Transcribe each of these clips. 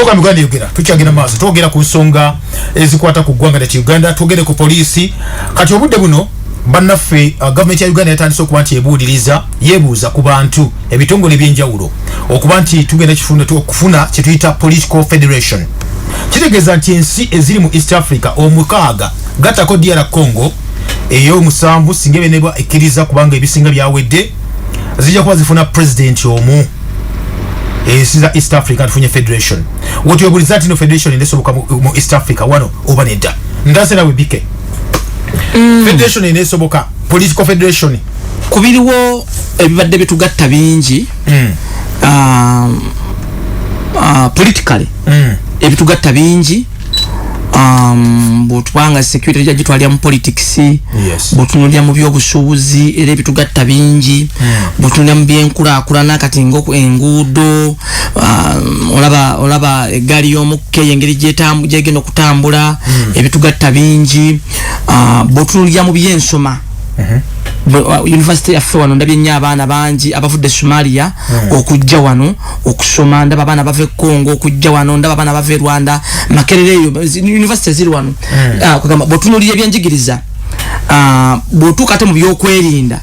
Program Uganda Eyogera, tukyagenda maaso, twogera ku nsonga ezikwata ku ggwanga lyati Uganda, twogere ku poliisi. Kati obudde buno bannaffe, gavumenti ya Uganda yatandise okuba nti ebuuliriza, yeebuuza ku bantu, ebitongole ebyenjawulo, okuba nti tugenda okufuna kyetuyita political federation. Kitegeeza nti ensi eziri mu East Africa omukaaga, gattako DR Congo ey'omusanvu, singa ebenebwa ekkiriza, kubanga ebisinga byawedde, zijja kuba zifuna president omu. Ensi za East Africa tufunye federation. Wetwebuliza nti no federation enesoboka mu East Africa wano oba nedda? Ndase nawe bike, federation enesoboka, political federation? Ku biriwo ebibadde bitugatta bingi, politically ebitugatta bingi, bwotubanga security gitwalira mu politics, bwotunulira mu byobusuubuzi era ebitugatta bingi, bwotunulira mu byenkulaakulana kati nga enguudo, olaba eggaali y'omukka eyo engeri gyegenda okutambula, ebitugatta bingi. Bwotunulira mu byensoma, university yaffe wano ndabye nnyo abaana bangi abavudde Somalia okujja wano okusoma, ndaba abaana bava e Congo okujja wano, ndaba abaana bava e Rwanda, Makerere eyo university ziri wano. Kugamba bwotunulira ebyenjigiriza, bwotuuka ate mu byokwerinda,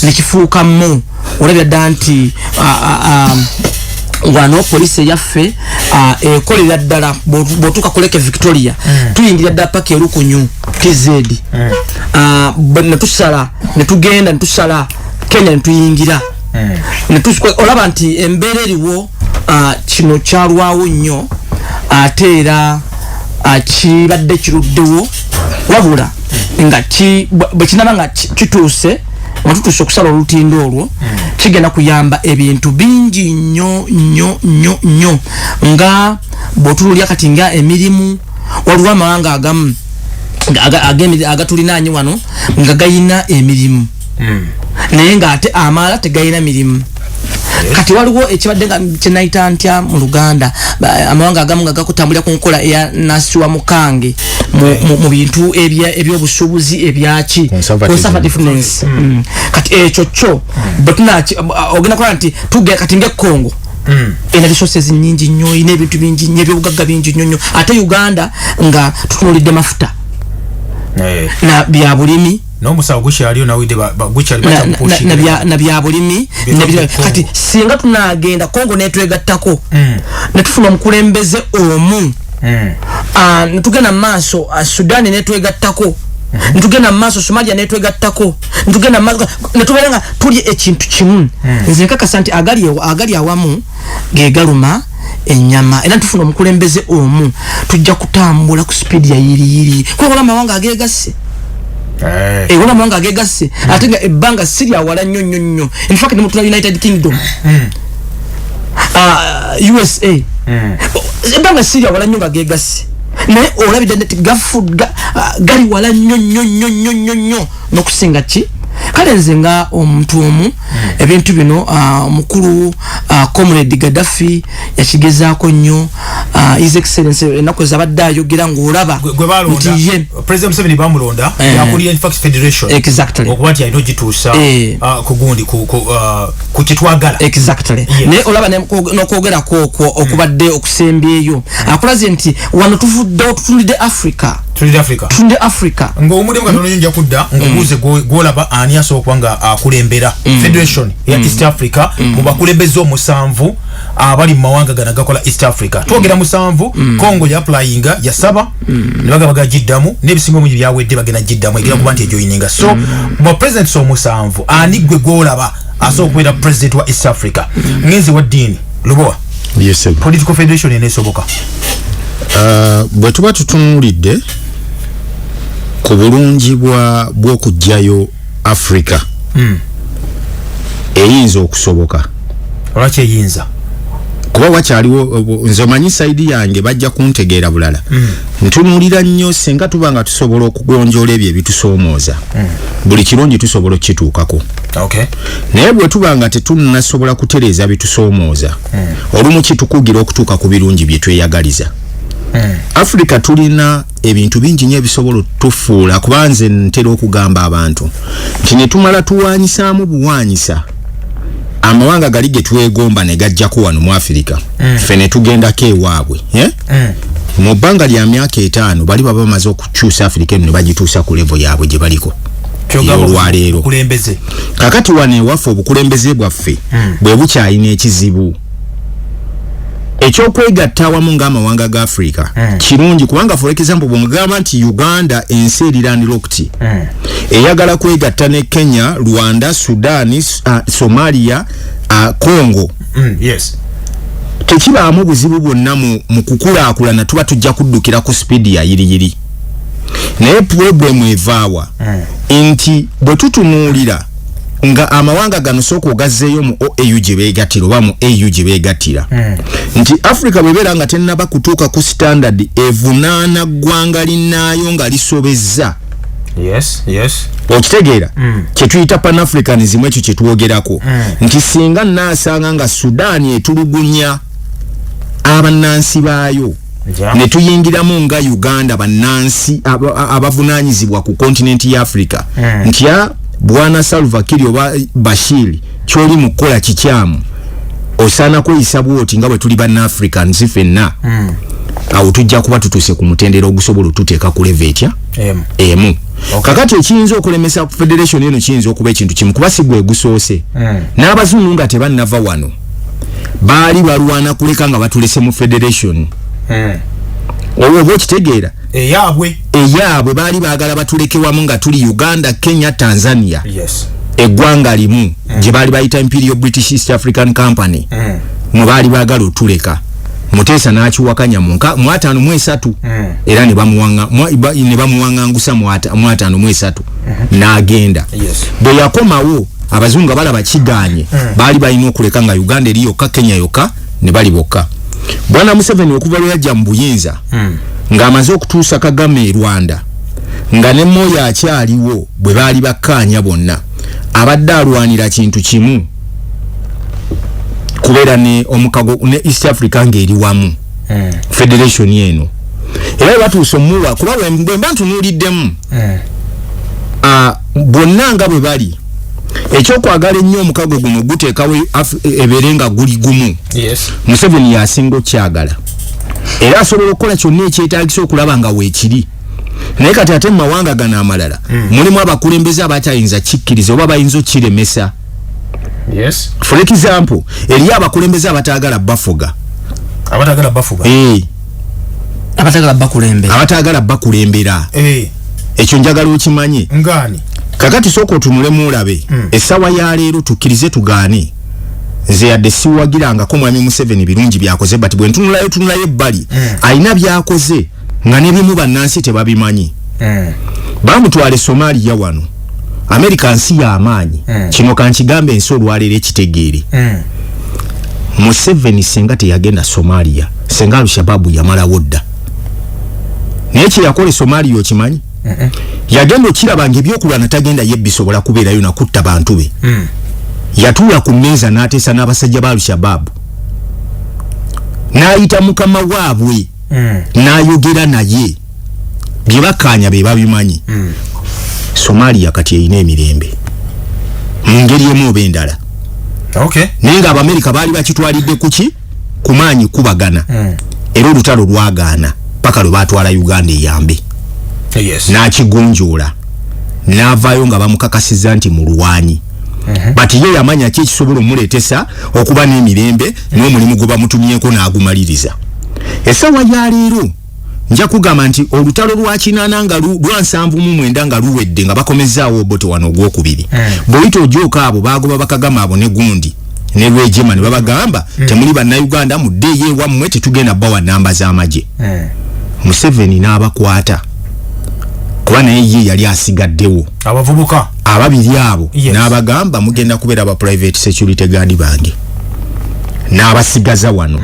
nekifuukamu olabya ddala nti wano poliisi eyaffe ekolera ddala. Bw'otuuka ku Lake Victoria, tuyingira ddala paka erukunyu TZ, netusala netugenda netusala Kenya netuyingira. Olaba nti embeera eriwo, kino kyalwawo nnyo, ate era kibadde kiruddewo, wabula nga bwe kinaba nga kituuse, nga tutuuse okusala olutindo olwo, kigenda kuyamba ebintu bingi nnyo nnyo nnyo nnyo. Nga bw'otunulya kati nga emirimu, waliwo amawanga agamu agatulinaanye wano nga gayina emirimu, naye ng'ate amalala tegayina mirimu. Kati waliwo ekibadde nga kyenayita ntya mu Luganda, amawanga agamu nga gakutambulira ku nkola eya nasiwa mukange mu bintu ebyobusuubuzi ebyaki. Conservatism. Conservativeness. Kati ekyo kyo bwe ogenda kulaba nti kati nga Congo ena resources nyingi nnyo, ina ebintu bingi nnyo, ebyobugagga bingi nnyo nnyo, ate Uganda nga tutunulidde mafuta na bya bulimi. N'omusawo gukyaliyo nawidde gukyali. Na bya bulimi. Bye Congo. Kati singa tunagenda Congo netwegattako, netufuna omukulembeze omu, netugenda mu maaso, Sudan netwegattako, netugenda mu maaso, Somalia netwegattako, netugenda mu maaso, netubeera nga tuli ekintu kimu. Nze nkakasa nti agali awamu gegaluma enyama, era tufuna omukulembeze omu, tujja kutambula ku speed ya yiriyiri, kuba amawanga agegasse, waliwo amawanga agegasse, ate nga ebbanga si lyawala nnyo nnyo nnyo. In fact nemutula United Kingdom, USA, ebbanga si lyawala nnyo nga gegasse, naye olabidde nti gali wala nnyo nnyo nnyo nnyo nnyo nnyo n'okusinga ki. Kale nze nga omuntu omu, ebintu bino, omukulu, Comrade Gaddafi yakigezaako nnyo, His Excellence ennaku ezabadde ayogera ng'olaba gwe balonda nti ye President Museveni bamulonda, yakulira in fact federation, okuba nti alina ogituusa ku gundi ku kyetwagala. Naye olaba n'okwogerako okwo okubadde okusembyeyo akulaze nti wano tuvuddewo, tutunulidde Africa. Tulidde Africa. Tutunulidde Africa. Ng'omulimu katono nnyo, nja kudda nkubuuze gw'olaba ani asobola okuba nga akulembera federation ya East Africa mu bakulembeze omusanvu abali mu mawanga gano agakola East Africa. Twogera musanvu. Congo yapplyinga, yasaba, ne bagamba gagiddamu, n'ebisinga obungi byawedde, bagenda giddamu, egenda kuba nti ejoininga. So mu presidents omusanvu, ani gwe gw'olaba asobola okubeera president wa East Africa? Ngenze wa ddiini Lubowa. Yes, sir. Political federation eneesoboka? Bwe tuba tutunuulidde ku bulungi bw'okuggyayo Africa, eyinza okusoboka. Lwaki eyinza? Kuba wakyaliwo, nze omanyi side yange bajja kuntegeera bulala. Ntunuulira nnyo singa tuba nga tusobola okugonjoola ebyo ebitusoomooza, buli kirungi tusobola okukituukako. Naye bwe tuba nga tetunnasobola kutereeza bitusoomooza, olumu kitukugira okutuuka ku birungi bye tweyagaliza. Africa tulina ebintu bingi nnyo ebisobola otufuula, kuba nze ntera okugamba abantu nti ne tumala tuwanyisaamu buwanyisa. Amawanga gali ge twegomba ne gajjako wano mu Afirika, ffe ne tugendako ewaabwe, eh? Mu bbanga lya myaka 5 bali baba bamaze okukyusa Afirika eno ne bagituusa ku level yaabwe gye baliko olwaleero. Kakati wano ewaffe obukulembeze bwaffe bwe bukyalina ekizibu ekyokwegatta awamu ng'amawanga ga Afrika. Kirungi kubanga, for example, bw'omugamba nti Uganda ensi eri landlocked, eyagala kwegatta ne Kenya, Rwanda, Sudan, Somalia, Congo, tekibaamu buzibu bwonna mu kukulaakulana, tuba tujja kuddukira ku speed ya yiriyiri. Naye problem evaawa? Nti bwe tutunuulira nga amawanga gano, sooka ogazzeeyo mu OAU gye beegattira oba mu AU gye beegattira, nti Africa bwebeera nga tennaba kutuuka ku standard evunaana ggwanga linnaayo nga lisobezza, okitegeera? Kyetuyita Panafricanism, ekyo kyetwogerako, nti singa naasanga nga Sudan etulugunya abannansi baayo, ne tuyingiramu nga Uganda bannansi abavunanyizibwa ku continent ya Africa, nti ya bwana Salva Kiir oba Bashir, kyoli mu kukola kikyamu, osaana kweyisa bwoti nga bwe tuli bannafricans ffenna, awo tujja kuba tutuuse ku mutendera ogusobola otuteeka ku level etya? Emu. Emu. Kakati ekiyinza okulemesa federation eno kiyinza okuba ekintu kimu, kuba si gwe gusoose. N'abazungu nga tebannava wano baali balwana kuleka nga batulese mu federation. Olwo oba okitegeera? Eyaabwe. Eyaabwe. Baali baagala batuleke wamu nga tuli Uganda, Kenya, Tanzania, eggwanga limu gye baali bayita Imperial British East African Company, mwe baali baagala otuleka. Muteesa n'akiwakanya mu 53, era ne bamuwaŋŋangusa mu 53 n'agenda. Bwe yakomawo, abazungu nga balaba kiganye, baali balina okuleka nga Uganda eri yokka, Kenya yokka, ne bali bokka. Bwana Museveni okuva lwe yajja mu buyinza, ng'amaze okutuusa Kagame e Rwanda, nga ne Moyo akyaliwo, bwe baali bakkaanya bonna, abadde alwanira kintu kimu, kubeera ne omukago ne East Africa ng'eri wamu, federation eno. Era bwe batuusa omuwa, kuba bwe mba ntunuuliddemu, bonna nga bwe bali ekyokwagala ennyo omukago guno guteekawo ebeere nga guli gumu, Museveni yasinga okyagala era asobola okukola kyonna ekyetagisa okulaba nga weekiri. Naye kati ate mu mawanga gano amalala mulimu abakulembeze abakyayinza kikkiriza oba bayinza okiremesa. For example, eriyo abakulembeze abataagala bafuga. Abatagala bafuga. Eh, abatagala bakulembera. Abataagala bakulembera. Ekyo njagala okimanye. Ngani? Kakati sooka otunulemu olabe essaawa ya leero, tukkirize tugaane, nze yadde siwagirangako mwami Museveni birungi byakoze, but bwe ntunulayo tunulayo ebbali, alina byakoze nga nebimu bannansi tebabimanyi. Bamutwala e Somalia. Wano Amerika nsi y'amaanyi. Kino kankigambe ensi olwaleero ekitegeere. Museveni senga teyagenda Somalia, senga Alshababu yamalawo dda. Naye kyeyakola e Somalia okimanyi? Yagenda okiraba nga ebyokulwana tagenda ye bisobola kubeerayo nakutta bantu be. Yatuula ku mmeeza n'ateesa n'abasajja ba Alshababu, n'ayita mukama waabwe, n'ayogera naye, bye bakkaanya be babimanyi. Somalia kati erina emirembe mu ngeri emu oba endala. Naye nga Abamerika baali bakitwalidde kuki? Ku maanyi kubagana. Era olutalo lwagaana paka lwe batwala Uganda eyambe. N'akigonjoola n'avaayo nga bamukakasiza nti mulwanyi, but ye yamanya ki ekisobola omuleetesa okuba n'emirembe n'omulimu gwe bamutumyeko n'agumaliriza. Essaawa ya leero nja kugamba nti olutalo lwa 80 nga lwa 79 nga luwedde, nga bakomezaawo Obote wano ogwokubiri, bw'oyita ojooka abo bagoba bakagama abo ne gundi ne Rwejema ne babagamba, "Temuli Bannayuganda, muddeeyo ewammwe, tetugenda bawa namba z'amagye." Museveni n'abakwata, kuba naye ye yali asigaddewo. Abavubuka. Ababiri abo, n'abagamba, "Mugenda kubeera ba private security guard bange," n'abasigaza wano.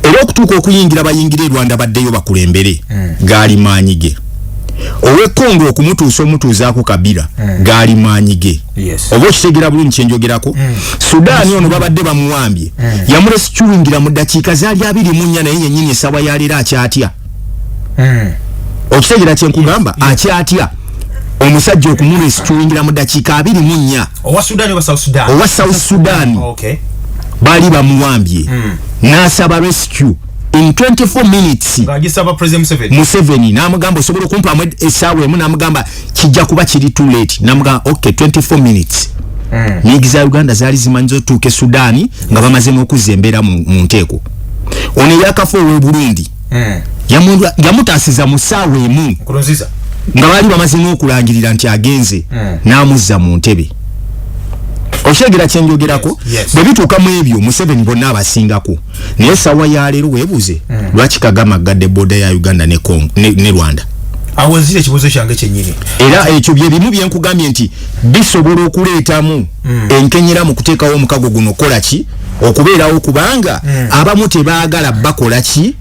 Era okutuuka okuyingira bayingira e Rwanda baddeyo bakulembere, gaali maanyi ge. Ow'e Kongo okumutuusa omutuuzaako Kabila, gaali maanyi ge. Oba okitegeera bulungi kyenjogerako? Sudaani ono babadde bamuwambye, yamurescuingira mu ddakiika zaali 24, naye yennyini essaawa yaleero akyatya. Okitegeera kyenkugamba? Akyatya. Omusajja okumurescuingira mu dakiika 24. Owa Sudan oba South Sudan? Owa South Sudan. Baali bamuwambye, n'asaba rescue in 24 minutes. Ng'agisaba President Museveni. Museveni n'amugamba, "Osobola okumpamu essaawa emu?" N'amugamba, "Kijja kuba kiri too late." N'amugamba, "Okay, 24 minutes." MiG za Uganda zaali zimanyiza otuuka e Sudaani nga bamaze n'okuzza embeera mu nteeko. Ono eyakafa ow'e Burundi, yamutaasiza mu ssaawa emu. Nkurunziza. Nga baali bamaze n'okulangirira nti agenze, n'amuzza mu ntebe. Okyegera kyenjogerako? Yes. Bwe bituuka mu ebyo, Museveni bonna abasingako. Naye essaawa ya leero weebuuze lwaki Kagame aggadde border ya Uganda ne Congo ne Rwanda. Awo nzira ekibuuzo kyange kyennyini. Era ekyo bye bimu byenkugambye nti bisobola okuleetamu enkenyera mu kuteekawo omukago guno. Kola ki okubeerawo? Kubanga abamu tebaagala bakola ki?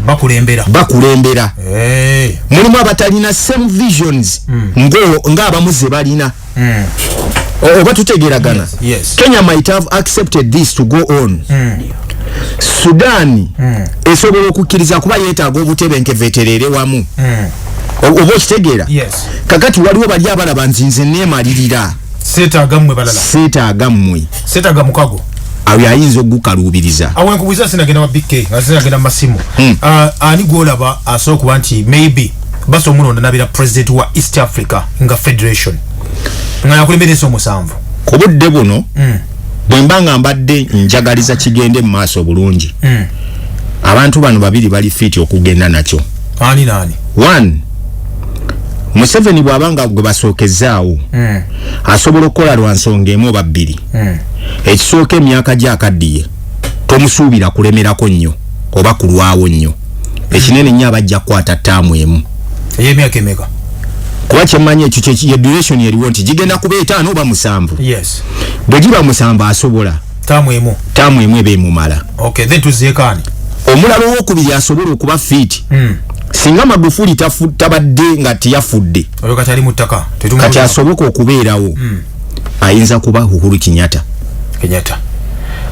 Bakulembera. Bakulembera. Eh. Mulimu abatalina same visions ng'abamu ze balina. Oba tutegeeragana? Yes. Kenya might have accepted this to go on. Sudan esobola okukkiriza kuba yeetaaga obutebenkevu etereere wamu. Oba okitegeera? Yes. Kakati waliwo bali abalaba nti nze neemalirira. Seetaaga mmwe balala. Seetaaga mmwe. Seetaaga mukago. Awo ayinza ogukaluubiriza. Awo enkubuuza, sinagenda wa BK, nga sinagenda mu masimu. Ani gwolaba asobola okuba nti maybe basobola omulonda nabira president wa East Africa nga federation, nga yakulembera ensi omusanvu? Ku budde buno, bwe mba nga mbadde njagaliza kigende mu maaso bulungi, abantu bano babiri bali fit okugenda nakyo. Ani naani? One, Museveni bw'aba nga gwe basookezaawo, asobola okukola lwa nsonga emu oba bbiri. Ekisooka, emyaka gye akaddiye, tomusuubira kulemerako nnyo oba kulwawo nnyo. Ekinene nnyo, abajja kukwata term emu. Ey'emyaka emeka? Kuba kyemmanyi ekyo ye duration eriwo nti gigenda kuba 5 oba 7. Bwe giba 7, asobola Term emu. Term emu eba emumala. Okay, then tuzeeko ani? Omulala owokubiri asobola okuba fit, singa Magufuli tabadde nga teyafudde. Oyo kati ali mu ttaka. Kati asoboka okubeerawo, ayinza kuba Uhuru Kenyatta. Kenyatta,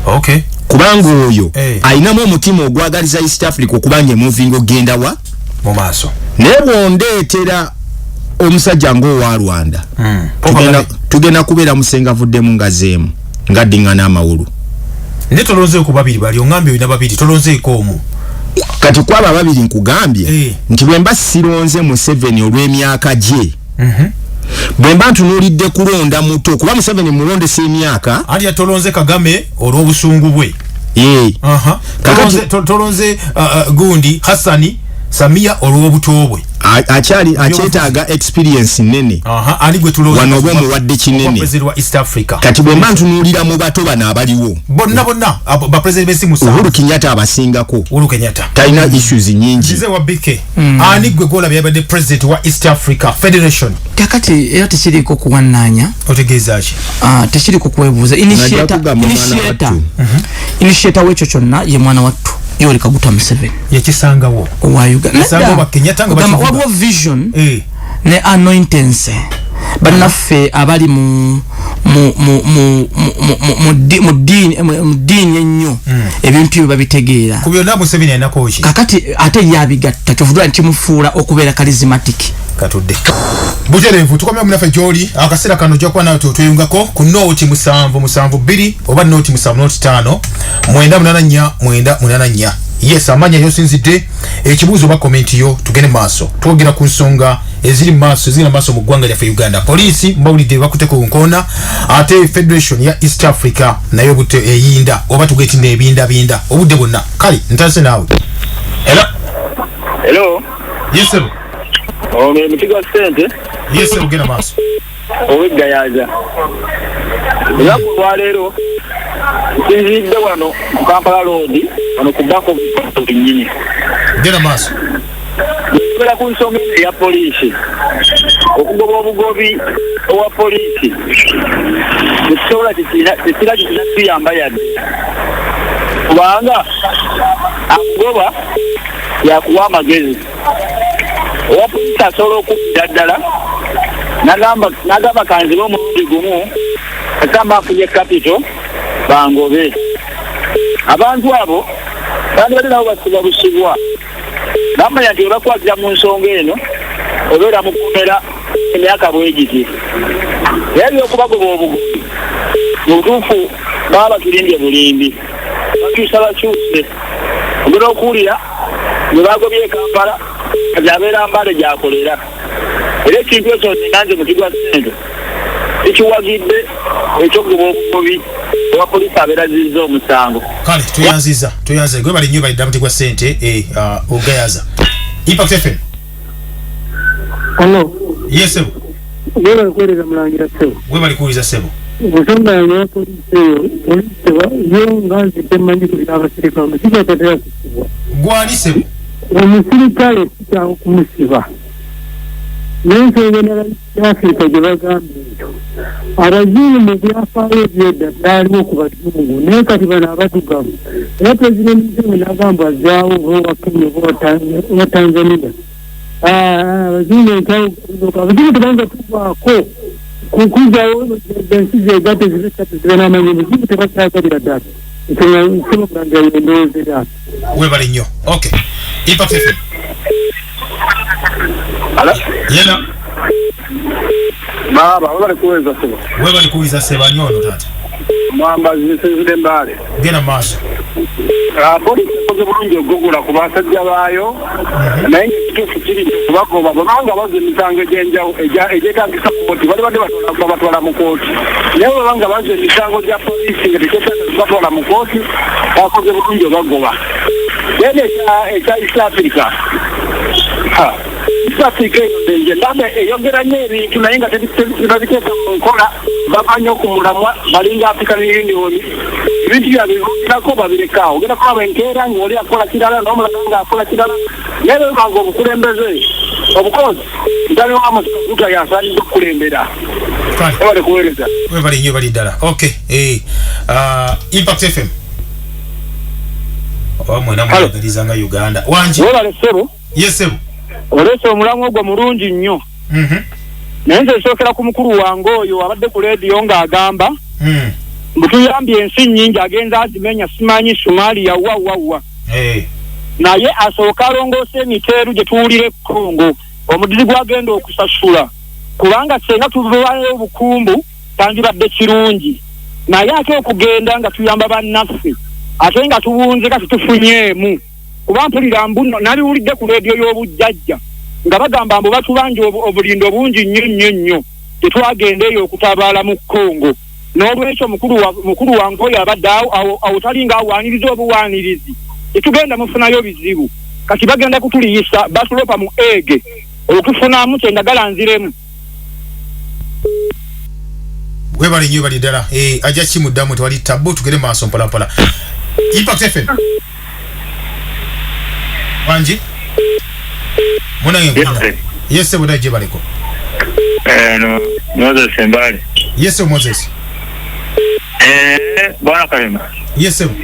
okay. Kubanga oyo ayinamu omutima ogwagaliza East Africa okubanga emuvinga ogenda wa? Mu maaso. Naye bwondeetera omusajja ng'owa Rwanda, tugenda kubeera musengavuddemu nga zeemu nga ddiŋŋana amawulu. Naye tolonzeeko babiri bali oŋambye olina babiri, tolonzeeko omu. Kati kwabo ababiri nkugambye nti bwe mba sironze Museveni olw'emyaka gye, bwe mba ntunuulidde kulonda muto, kuba Museveni mulondesa emyaka. Anti tolonze Kagame olw'obusungu bwe. Aha. Tolonze gundi Hassani Samia olw'obuto bwe. Akyali akyetaaga experience nene. Aha, ani gwe tulonze? Wano oba omuwadde kinene. President wa East Africa. Kati bwe mba ntunuulira mu bato bano abaliwo, bonna bonna ba president b'ensi musanvu, Uhuru Kenyatta abasingako. Uhuru Kenyatta. Talina issues nyingi. Nzize wa BK. Ani gwe gwolaba yabadde president wa East Africa Federation? Kakati era tekiriiko kuwannaanya. Otegeeza ki? Ah, tekiriko kwebuuza. Najja kugamba omwana wattu. Initiator w'ekyo kyonna ye mwana wattu Yoweri Kaguta Museveni. Yakisangawo. Owa Uganda. Yasangawo ba Kenyatta nga Kugamba, bakivuga. waliwo vision ne anointance. Bannaffe abali mu ddiini ennyo, ebintu ebyo babitegeera. Ku byonna Museveni alinako ki? Kakati ate ye abigatta, kyovudula nkimufuula okubeera charismatic. Katudde butereevu, tukomye munaffe gyoli. Akaseera kano ojja kuba nawe tweyungako ku 077 2 oba 070 5 984 984. Yes, amanya yosinzidde, ekibuuzo oba comment yo, tugende maaso. Twogera ku nsonga eziri mu maaso, eziri mu maaso mu ggwanga lyaffe Uganda. Poliisi mbawulidde bakute ku nkoona, ate federation ya East Africa nayo bute eyinda oba tugetinda ebindabinda obudde bwonna. Kale ntandise naawe era. Hello. Yes sir. Ono emiti gwa ssente. Yes sir, ogenda maaso. Ow'eggayaza. Olunaku olwaleero nsinziridde wano ku Kampala Road, wano ku Bank of nnyini. Genda maaso. Njogera ku nsonga eno eya poliisi okugoba obugobi owa poliisi, tekisobola, tekira kikina tuyamba yadde, kubanga akugoba yakuwa amagezi. Owa poliisi asobola okubbira ddala n'agamba kanzibe omulundi gumu, asamba afunye capital bangobe. Abantu abo bandibadde nabo basibwa busibwa, bamanya nti webakwatira mu nsonga eno obeera mukomera. Emyaka bwegiti era byokubagoba obugobi mu butuufu baba baturimbye bulimbi, bakyusa bakyuse. Ogenda okuwulira bwe bagobye e Kampala, kati abeera Mbale gyakolera. Era ekintu ekyo nze nange muti gwa ssente tukiwagidde, ekyokugoba obugobi owa poliisi abeera zizza omusango. Kale tuyanziza, tuyanze gwe bali nnyo balidda muti gwa ssente ogayaza. Impact FM. Hello. Yes sebo. Webale kuweereza mulangira ssebo. Webale kuwuliza ssebo. Ensonga yange ya poliisi eyo, poliisi yo nga nze temmanyi ku by'abasirikale, omusirikale tatera kusibwa. Gwali ssebo? Omusirikale si kyangu kumusiba. N'ensonga endala ya Afirika gye bagambye ekyo, abazungu mu byafaayo eby'edda byaliwo ku bazungu, naye kati bano abaddugavu, era Pulezidenti Museveni n'agamba azzaawo oba owa Kenya oba owa Tanzania. Abazungu entalo, abazungu tebayinza tuvaako kuzaawo ensi zegatte zibe ssatu zibe n'amaanyi, obuzibu tebakyagalira ddala. Ekyo nga nsobola okulangira endowooza yange. Webale nnyo. Okay. Impact FM. Hello? Yena. Baba, webale kuweza ssebo. Webale kuwuliza ssebo, ani ono taata? Mwambazi nsinzidde Mbale. Genda mu maaso. Poliisi ekoze bulungi okugugula ku basajja baayo, naye ng'ekituufu kiri nti okubagoba bwebanga bazza emisango egy'enjawulo egyetaagisa kooti, bali badde babatwala mu kooti, naye bwebanga bazza emisango gya poliisi nga tekyetaagisa kubatwala mu kooti, bakoze bulungi obagoba. Then ekya East Africa, East Africa eyo nze ndaba eyogera nnyo ebintu naye nga tebiteeka mu nkola, bava nnyo ku mulamwa, balinga African Union, ebintu byabwe biboogerako babireka. Ogenda kulaba enkeera ng'oli akola kirala n'omulala ng'akola kirala, naye bwebanga obukulembeze obukozi ntali wa Kaguta yasaanidde okukulembera. Kale. Webale kuweereza. Webale nnyo, bali ddala. Okay. Impact FM. Oba mwena mwagaliza nga Uganda. Wangi. Webale ssebo. Yes ssebo. Oleese omulamwa ogwo mulungi nnyo. Naye nze nsookera ku mukulu wange oyo abadde ku leediyo ng'agamba mbu tuyambye ensi nnyingi, agenza azimenya, simanyi Somalia wa wa wa. Naye asooka alongoose emiteeru gye tuwulira e Congo, omudizi gwagenda okusasula, kubanga senga tuvaayo obukumbu tandibadde kirungi, naye ate okugenda nga tuyamba bannaffe ate nga tuwunze kati tufunyeemu, kuba mpulira mbu nabiwulidde ku leediyo y'obujjajja nga bagamba mbu batubanja obulindo bungi nnyo nnyo nnyo, tetwagenda eyo okutabaala mu Congo. N'olwekyo mukulu wange oyo abadde awo talinga awaaniriza obuwaanirizi, tetugenda mufunayo bizibu, kati bagenda kutuliyisa batulopa mu ege okutufunamu kyendagala nziremu. Webale nnyo, bali ddala. Ajja kimuddamu, tewali tabu, tugende maaso mpola mpola. Impact FM. Wangi? Munange nkulira. Yes sebo, naye gyebaleko. No, Moses Mbale. Yes sebo, Moses. Bwana Kalema. Yes sebo.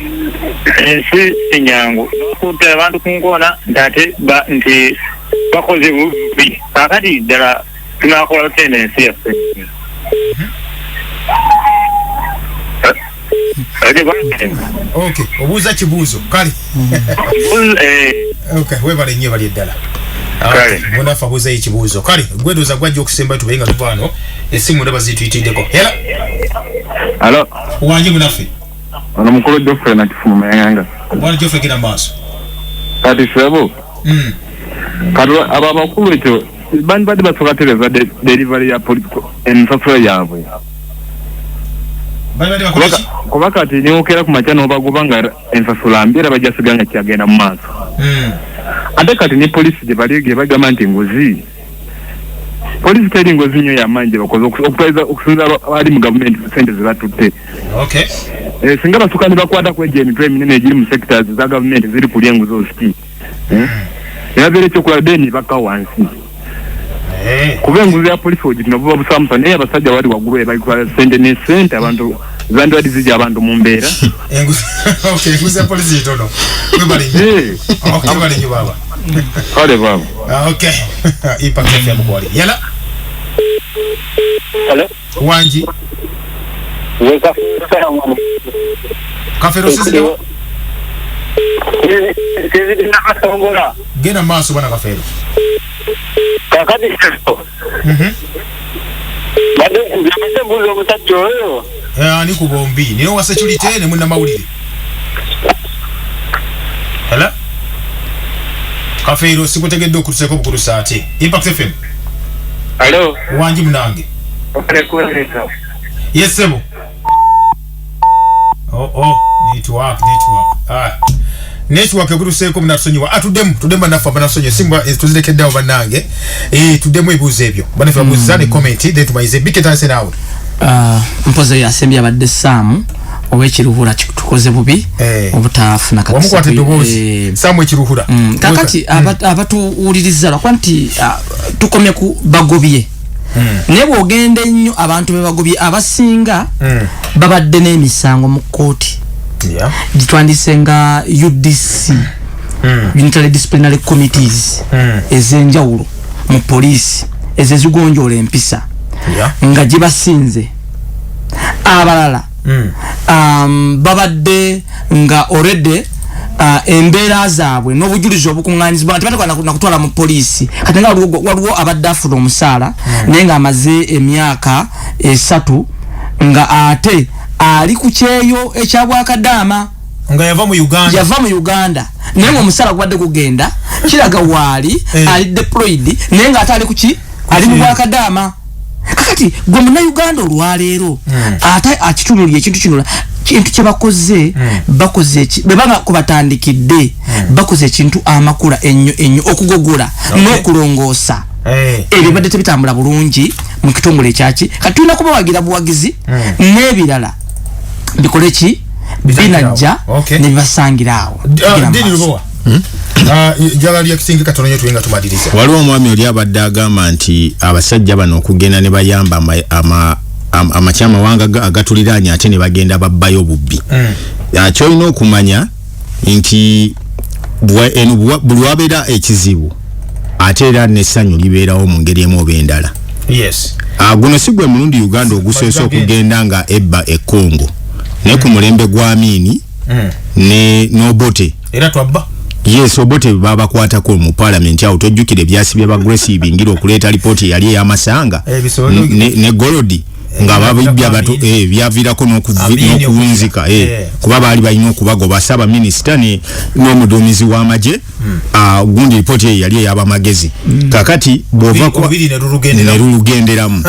Ensi si nyangu. N'okutta abantu ku nkoona nti ate nti bakoze bubi. Kaakati ddala tunaakola tutya eno ensi yaffe? Okay, obuuza kibuuzo kale. Okay, webale nnyo, bali eddala. Kale. Munaffe abuuzayo ekibuuzo. Kale, gwe ndowooza gwajja okusembayo tubeere nga tuva wano, essimu ndaba zituyitiddeko. Hela. Alo. Wangi munaffe. Ono mukulu Geoffrey Nakifumu Mayanga. Bwana Geoffrey, genda mu maaso. Kati ssebo. Kati abo abakulu ekyo bandibadde basooka tereeza delivery ya ensasula yaabwe. Bandibadde bakola ki? Kuba kati niwokeera ku makya n'obagoba nga ensasula mbi, era bajja siga nga kyagenda mu maaso. Ate kati ne poliisi gye bali gye bagamba nti nguzi. Poliisi teri nguzi nnyo y'amaanyi gye bakoze okutwaliza okusinziira abali mu gavumenti ssente ze batutte. Singa basooka ne bakwata ku egyo emitwe eminene egiri mu sectors za gavumenti ziri kulya enguzi osiki. Ne babeera ekyokulaba then bakka wansi. Kuba enguzi ya poliisi ogituna buba busaamusa, naye abasajja bali waggulu eyo balitwala ssente ne ssente abantu zandibadde zijja abantu mu mbeera. Enguzi, okay, enguzi ya poliisi ntono. Webale nnyo. Okay, webale nnyo baaba. Kale baaba. Okay. Impact FM kwali. Yala. Hello. Wangi. Weka. Kafero sisi. Sisi tunakasongola. Genda maaso bwana Kafero. Kakati badde mbadde mbuuza omusajja oyo. Ani ku bombi? Niwe wa security ne munnamawulire. Hello? Kafeero, sikutegedde okutuseeko bukulusa ate. Impact FM. Hello. Wangi munange. Yes, sebo. Oh, network, network. Ah. Network ekutuseeko, munatusonyiwa. Atuddemu, tuddemu bannaffe abanatusonyiwa. Simba tuzirekeddeawo bannange. Tuddemu ebibuuzo ebyo. Bannaffe babuuziza ne comment, then tumayize. Bike tandise naawe. Mpozi yasembye abadde Saamu ow'ekiruhura, tukoze bubi obutafuna kakisa. Wamukwata eddoboozi. Saamu ekiruhura. Kakati abatuwuliriza, lwakuba nti tukomye ku bagobye, naye bw'ogenda ennyo, abantu be bagobye abasinga babadde n'emisango mu kkooti gitwandise nga UDC, Unitary Disciplinary Committees, ez'enjawulo mu poliisi, ezo ezigonjoola empisa, nga gibasinze. Abalala babadde nga already embeera zaabwe n'obujulizi obukuŋŋaanyizibwa nga tebateekwa nakutwala mu poliisi. Kati nga waliwo abadde afuna omusaala, naye ng'amaze emyaka 3 nga ate ali ku kyeyo ekyabwakadaama. Nga yava mu Uganda. Yava mu Uganda, naye ng'omusaala gubadde gugenda kiraga waali ali deployed, naye ng'ate ali kuki? Ali mu bwakadaama. Kakati gwe munnayuganda olwaleero ate akitunulira ekintu kino, kintu kye bakoze, bakoze bwe baba kubatandikidde, bakoze ekintu amakula ennyo ennyo okugogola n'okulongoosa ebyo badde tebitambula bulungi mu kitongole ekyaki. Kati tulina kubawagira buwagizi, n'ebirala bikole ki, binajja ne bibasangira awo. Dini Lubowa. Njagala lyakisinga katono nnyo tuwe nga tumaliriza. Waliwo omwami oli abadde agamba nti abasajja bano okugenda ne bayamba amakyamawanga agatuliraanye, ate ne bagenda babbayo bubbi. Kyolina okumanya nti eno buli wabeera ekizibu, ate era n'essanyu libeerawo mu ngeri emu oba endala. Guno si gwe mulundi Uganda ogusoose okugenda nga ebba e Congo, naye ku mulembe gwa Amini ne n'Obote era twabba. Yes, Obote babakwatako mu parliament awo, tojjukira ebyasi bya Grace Ibingira okuleeta lipooti eyali ey'amasanga ne golodi nga babibbye abantu, byaviirako n'okuwunzika, kuba baali balina okubagoba, ssaabaminisita n'omuduumizi w'amagye. Gundi lipooti eyo yali ey'abamagezi. Kakati bw'ova ne lulugenderamu.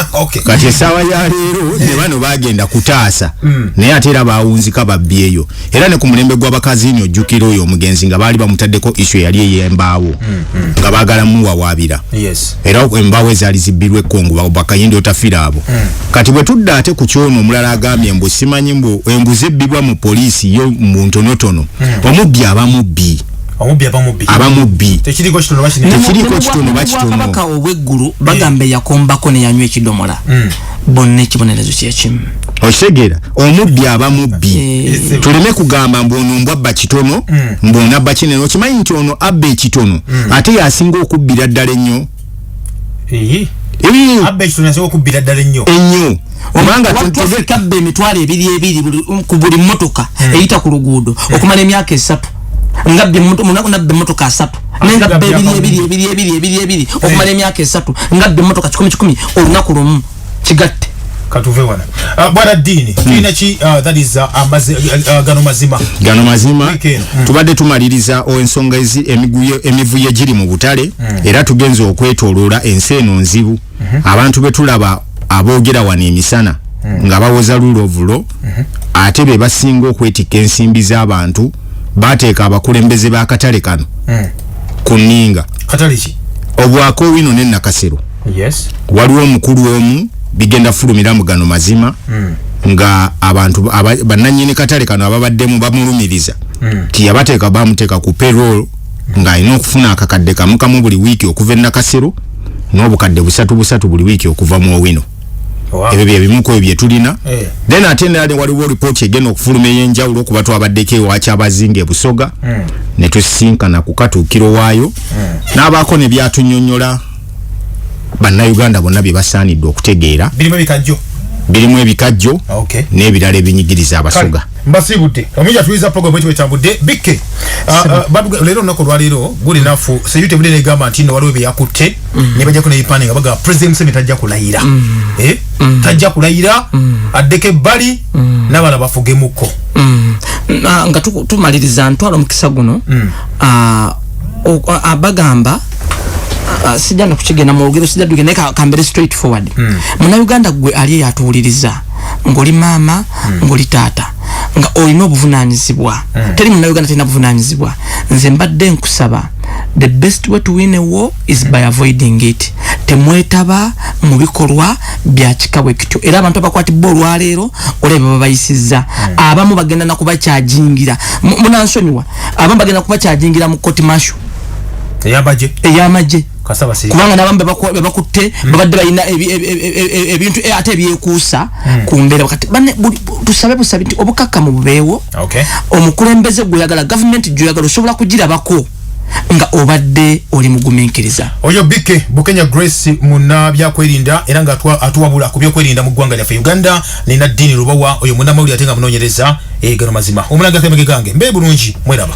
Kati essaawa ya leero ne bano bagenda kutaasa, naye ate era bawunzika babbyeyo. Era ne ku mulembe gw'abakaziini, ojjukira oyo omugenzi nga baali bamutaddeko issue eyali ey'embaawo, nga baagala muwawaabira, era embaawo ezaali zibbirwa e Congo bakayindi otafiira abo. Kati bwe tudda ate ku kyono omulala agambye mbu simanyi mbu embuzi ebbibwa mu poliisi yo mu ntonotono, omubbi aba mubbi. Omubbi aba mubbi. Aba mubbi. Tekiriko kitono bakinene. Tekiriko kitono bakitono. Kabaka obw'eggulu bagamba yakombako ne yanywa ekidomola, bonna ekibonerezo kyekimu. Okitegeera, omubbi aba mubbi. Tuleme kugamba mbu ono mbw abba kitono, mbu ono abba kinene. Okimanyi nti ono abba ekitono ate yasinga okubbira ddala ennyo. Abba ekitono yasinga okubbira ddala ennyo. Ennyo. Kubanga traffic abba 20,000 ku buli mmotoka eyita ku luguudo okumala emyaka 3, ngabbe nabbe emmotoka 3, naye ngabbe ebiri ebiri ebiri ebiri ebiri ebiri okumala emyaka 3, ngabbe emmotoka 100 100 olunaku lumu, kigatte. Katuve wana. Bwana Dini, tulina ki? That is gano mazima. Gano mazima. Tubadde tumaliriza ensonga emivuyo egiri mu butale, era tugenze okwetooloola ensi eno nzibu. Abantu be tulaba aboogera wano emisana nga bawoza rule of law, ate be basinga okwetikka ensimbi z'abantu. Bateeka abakulembeze b'akatale kano ku nninga. Katale ki? Obwako Owino ne Nakasero. Waliwo omukulu omu, bigenda fulumira mu gano mazima, nga abantu bannannyini katale kano ababaddemu bamulumiriza ti yabateeka, bamuteeka ku payroll ng'alina okufuna akakadde kamu kamu buli wiiki okuva e Nakasero n'obukadde busatu busatu buli wiiki okuva mu Owino. Ebyo bye bimu ku ebyo bye tulina. Then ate nale waliwo ripooti egenda okufuluma ey'enjawulo, kuba twabaddeko ewa Kyabazinga e Busoga, ne tusisinkana ku katuukiro waayo, n'abaako ne byatunnyonnyola bannayuganda bonna bye basaanidde okutegeera. Birimu ebikajjo. Birimu ebikajjo n'ebirala ebinyigiriza Abasoga. Mbasiibudde omuyinza atuliza program bwekyo bwetambudde bikke. Leero olunaku olwaleero guli nafu security budde negamba nti no waliwo byeyakutte ne bajjako nebipande nga bagamba President Museveni tajja kulayira. Eh? Tajja kulayira, addeko ebbali n'abalala bafugemuko. Nga tumaliriza, ntwala omukisa guno, bagamba, sijja nakukigenda mu lugero, sijja dugenda, naye kambere straight forward. Munnayuganda gwe ali eyatuwuliriza, ng'oli maama, ng'oli taata, nga olina obuvunanyizibwa, teri munnayuganda talina buvunanyizibwa. Nze mbadde nkusaba, the best way to win a war is by avoiding it. Temwetaba mu bikolwa bya kika bwe kityo. Era abantu abakwatibwa olwaleero olaba baba bayisizza, abamu bagenda nakubakyajingira. Munansonyiwa, abamu bagenda kubakyajingira mu court martial eyamagye. Ey'amagye. Kasaba siri. Kubanga n'abamu bebakutte babadde balina ebintu ate ebyekuusa ku mbeera. Kati tusabe busabi nti obukakkamu bubeewo. Omukulembeze gweyagala, gavumenti gyoyagala, osobola kugirabako nga obadde oli mugumiikiriza. Oyo Bike Bukenya Grace, munna byakwerinda era nga atuwabula ku byokwerinda mu ggwanga lyaffe Uganda. Nina Dini Lubawa, oyo munnamawulire ate nga munoonyereza. Gano mazima omulanga kemege gange mbe bulungi, mweraba.